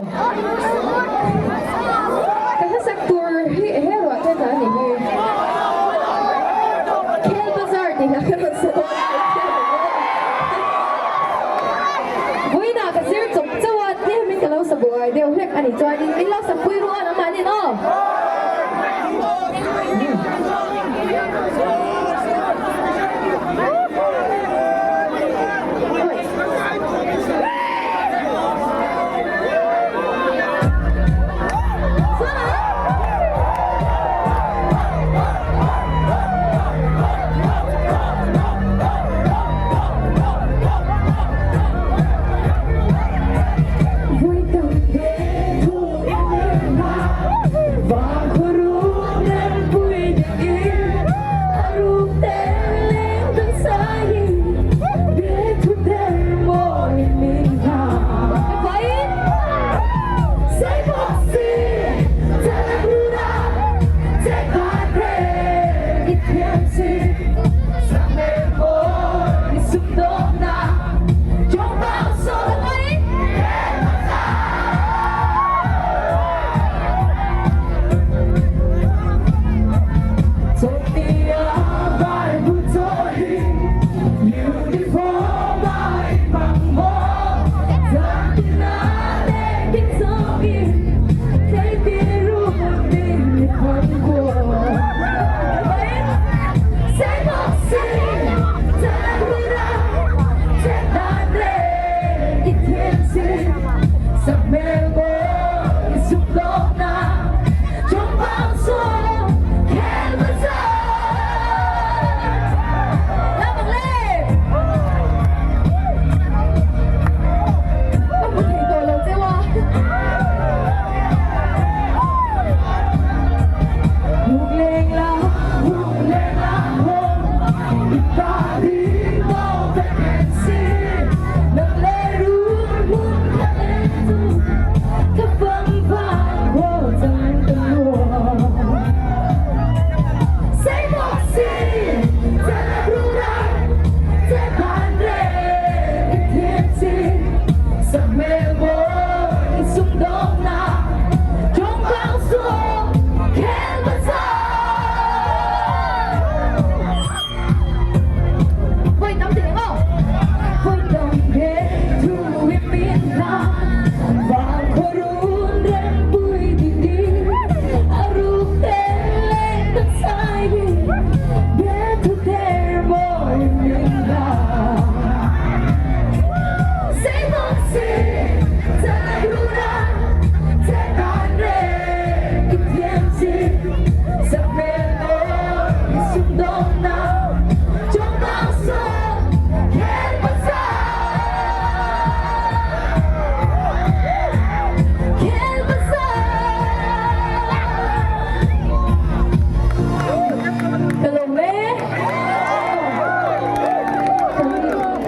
Ka hlasak tur hi he ruah te ta anih hi. Khel Bazar tih hla ka rawn sa dawn a ni khian ang aw. Vawiinah ka zir chawp chauh a, tlemin ka lo sa buai deuh hlek a nih chuanin min lo sak pui ruh a nangmahnin aw.